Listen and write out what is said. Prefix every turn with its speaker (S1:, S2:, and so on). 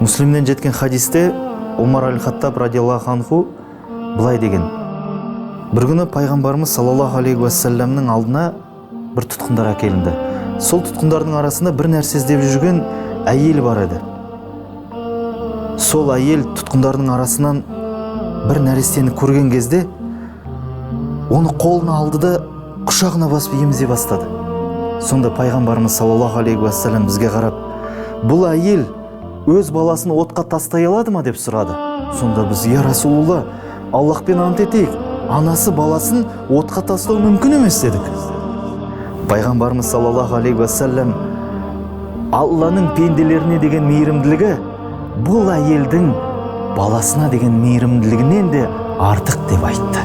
S1: Муслимнен жеткен хадисте Омар аль-Хаттаб радиаллаху анху былай деген: бір күні пайғамбарымыз саллаллаху алейхи уассаламның алдына бір тұтқындар әкелінді. Сол тұтқындардың арасында бір нәрсе іздеп жүрген әйел бар еді. Сол әйел тұтқындардың арасынан бір нәрестені көрген кезде, оны қолына алды да, құшағына басып емізе бастады. Сонда пайғамбарымыз саллаллаху алейхи уассалам бізге қарап: «Бұл әйел өз баласын отқа тастай алады ма?» – деп сұрады. Сонда біз: «Я Расулалла, Аллахпен ант етейік, анасы баласын отқа тастау мүмкін емес», – дедік. Пайғамбарымыз саллаллаху алейхи уассалам: «Алланың пенделеріне деген мейірімділігі бұл әйелдің баласына деген мейірімділігінен де артық», – деп айтты.